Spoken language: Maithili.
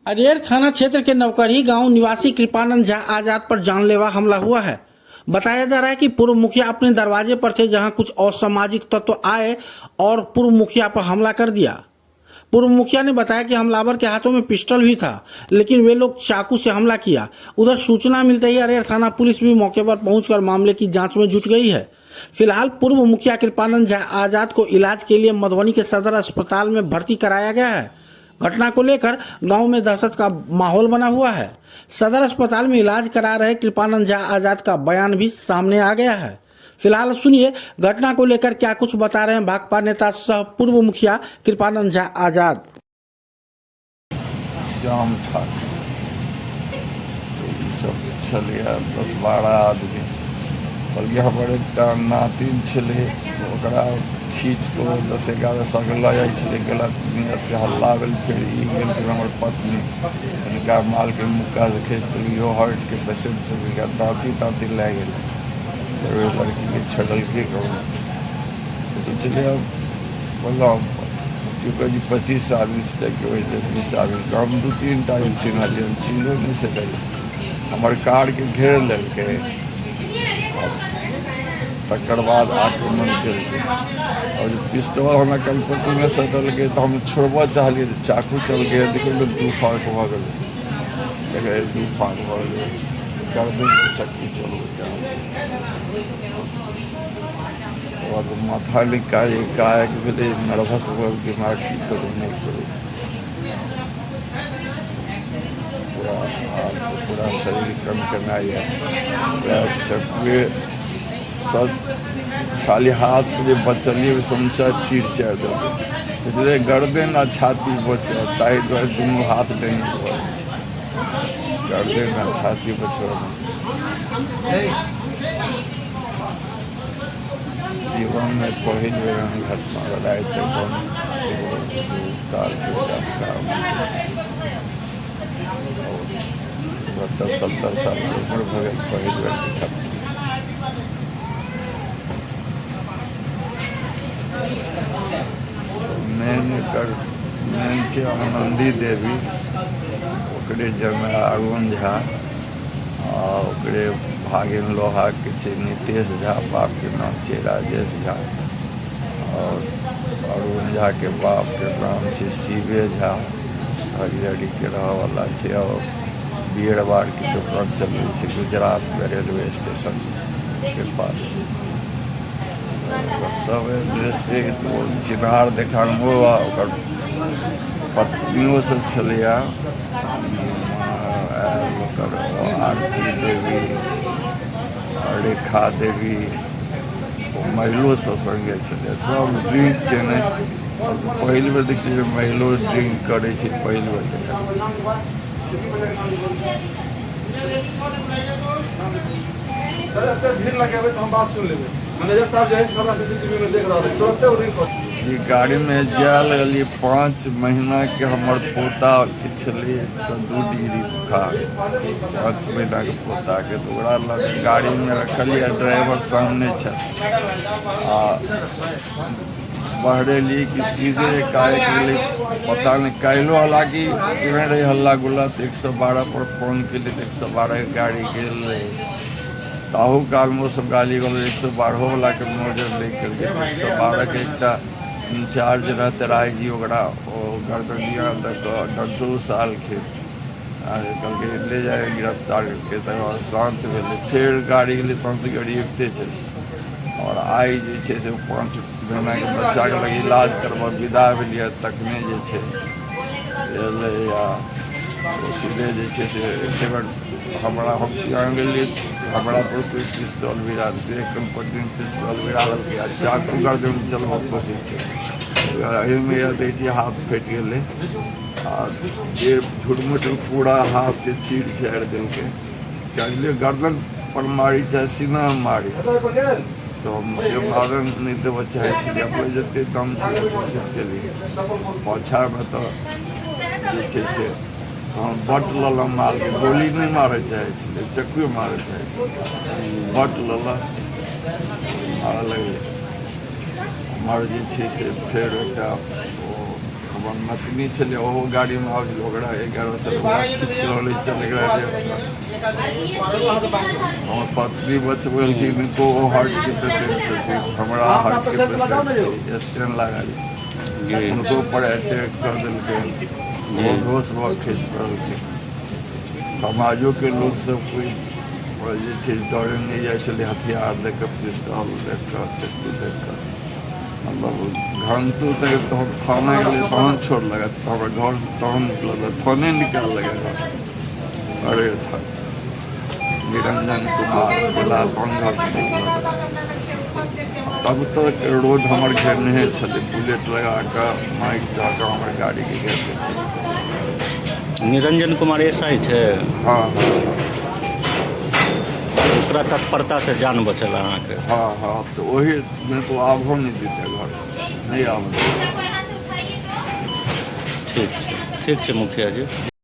अरेर थाना क्षेत्र के नवकरही गांव निवासी कृपानंद झा आजाद पर जानलेवा हमला हुआ है। बताया जा रहा है कि पूर्व मुखिया अपने दरवाजे पर थे, जहां कुछ असामाजिक तत्व आए और पूर्व मुखिया पर हमला कर दिया। पूर्व मुखिया ने बताया कि हमलावर के हाथों में पिस्टल भी था, लेकिन वे लोग चाकू से हमला किया। उधर सूचना मिलते ही अरेर थाना पुलिस भी मौके पर पहुंचकर मामले की जांच में जुट गई है। फिलहाल पूर्व मुखिया कृपानंद झा आजाद को इलाज के लिए मधुबनी के सदर अस्पताल में भर्ती कराया गया है। घटना को लेकर गांव में दहशत का माहौल बना हुआ है। सदर अस्पताल में इलाज करा रहे कृपानंद झा आजाद का बयान भी सामने आ गया है। फिलहाल सुनिए घटना को लेकर क्या कुछ बता रहे हैं भाकपा नेता सह पूर्व मुखिया कृपानंद झा आजाद। श्याम ठाकुर ई सब छलैए 10-12 आदमी। कहलियै हमर एकटा नातिन छलै, ओकरा खींच कऽ 10-11 सालके लऽ जाइ छलै। गलत नियतसँ हल्ला भेल। फेर ई गेल हमर पत्नी, हिनका मालके मुक्कासँ खसि पड़लै। इहो हार्टके पेशेंट छलै, हिनका दाँती ताँती लागि गेलै। फेर ओहि लड़कीके छोड़लकै। कहूँ सोचलियै बोललहुँ, केओ कहै छै 25 आदमी छै, केओ कहै छै 20 आदमी। हम 2-3 टा चिन्हलियै, हम चिन्हो नहि सकलियै। हमर कारके घेर लेलकै, तकर बाद आक्रमण केलकै आओर पिस्तौल हमरा कनपट्टीमे सटलकै, तऽ हम छोड़बऽ चाहलियै तऽ चाकू चलकै। देखियौ, दू फाँक भऽ गेलै। देखै, दू फाँक भऽ गेलै। गर्दनमे चक्कू चलबै चाहलियै, ओकर बाद माथा निकाय एकाएक भेलै, नर्वस भऽ गेल दिमाग, की करू नहि करू। पूरा हाथ, पूरा शरीर कनकनाइए। पूरा चक्कुए सब खाली हाथसँ जे बचलियै, समूचा चीर चारि देलकै। बुझलियै, गर्दन आ छाती बचल, ताहि दुआरे दुनू हाथ डैमेज भऽ गेल। गर्दन आ छाती बचल। जीवनमे पहिल बेर एहन घटना भेल। आइ तक हम एगो कार काम 72-70 सालके उम्र भऽ गेल, पहिल बेरके घटना। मेन एकर मेन छै आनन्दी देवी, ओकरे जमाय अरुण झा आ ओकरे भागिन लोहाके छै नितेश झा, बापके नाम छै राजेश झा आओर अरुण झाके बापके नाम छै शिवे झा, हरिहरीके रहऽवला छै आओर बियर बारके दोकान चलबै छै गुजरातमे रेलवे स्टेशनके पास। सब एड्रेसे चिन्हार देखार ओकर पत्नियो सब छलैए आयल, ओकर आरती देवी, रेखा देवी, ओ महिलो सब सङ्गे छलै। सब ड्रिंक केने। पहिल बेर देखै छियै महिलो ड्रिंक करै छै, पहिल बेर देखलियै। सर, एते भीड़ लगेबै तऽ हम बात सुनि लेबै। मैनेजर साहब जे है हमरा सीसीटीवी में देख रहल है, तुरंते ओ रिंग कर। ई गाड़ीमे जाय लगलियै। 5 महीनाके हमर पोताके छलै 102 डिग्री बुखार, 5 महीनाके पोताके। तऽ ओकरा लऽ कऽ गाड़ीमे रखलियै आ ड्राइवर सामने छल आ बहरेलियै कि सीधे एकाएक गेलै, पता नहि काल्हिो। हालाँकि केने रहै हल्ला गुल्ला, तऽ 112 पर फोन केलियै तऽ 112के गाड़ी गेल रहै। ताहू कालमे ओसभ गाली गलौज 112होवलाके नजर लागि गेलकै। तऽ 112के एकटा इंचार्ज रहतै राय जी, ओकरा ओ गरदनिया दऽ कऽ डंटो सालखिन आ कहलकै ले जाए गिरफ्तार करके। तकर बाद शान्त भेलै। फेर गाड़ी गेलै, तहनसँ गाड़ी अबिते छलै। आओर आइ जे छै से 5 महीनाके बच्चाके लग इलाज करबऽ विदा भेलियै, तखने जे छै एलै आ ओ सीधे जे छै से एते बेर हमरा, हम पियान गेलियै, हमरा पर कोइ पिस्तौल भिरा से कम्पनी पिस्तौल भिरा देलकै आ चाकू गर्दन चलबऽ कोशिश केलकै। एहिमे देखै छियै हाथ फटि गेलै आ जे झुरमुट पूरा हाथके चीर चारि देलकै। चाहलियै गर्दन पर मारी चाहे सीना मारी, तऽ हम से मारन नहि देबऽ चाहै छी। अपने जते दम छै कोशिश केलियै। पाछामे तऽ जे छै से हम बट लेलहुँ मालके, गोली नहि मारऽ चाहै छलै, चक्कुए मारऽ चाहै छलै। बट लेलक, मारऽ लगलै। हमर जे छै से फेर एकटा ओ हमर नतनी छलै, ओहो गाड़ीमे आबै छलै, ओकरा 11 से ओकरा खींच रहलै, चलि गेलै। हमर पत्नी बचबेलखिन, हिनको ओ हार्टके पेशेंट छथिन, हमरा हार्टके पेशेंट छै, स्टेंट लागल। हुनको पर अटैक कऽ देलकै, ओहो बेहोश भऽ खसि पड़लखिन। समाजोके लोक सब कोइ जे छै डरे नहि जाइ छलै, हथियार देख कऽ, पिस्टल देख कऽ, चक्कू देख कऽ, मतलब घंटो तक। तऽ हम थाना गेलियै तहन छोड़लक, तऽ हमरा घरसँ तहन निकलल, थाने निकाललक घरसँ। अरे था निरंजन कुमार गेला तहन घरसँ निकलल। तब तक रोड हमर घेरने छलै, बुलेट लगा कऽ, माइक दऽ कऽ हमर गाड़ीके घेरने छलै। निरंजन कुमार एस I छै? हँ हँ। ओकरा तत्परतासँ जान बचल अहाँके? हँ, तऽ ओहिमे तो आबहो नहि देतै, घरसँ नहि आबऽ देतै। ठीक छै, ठीक छै मुखिया जी।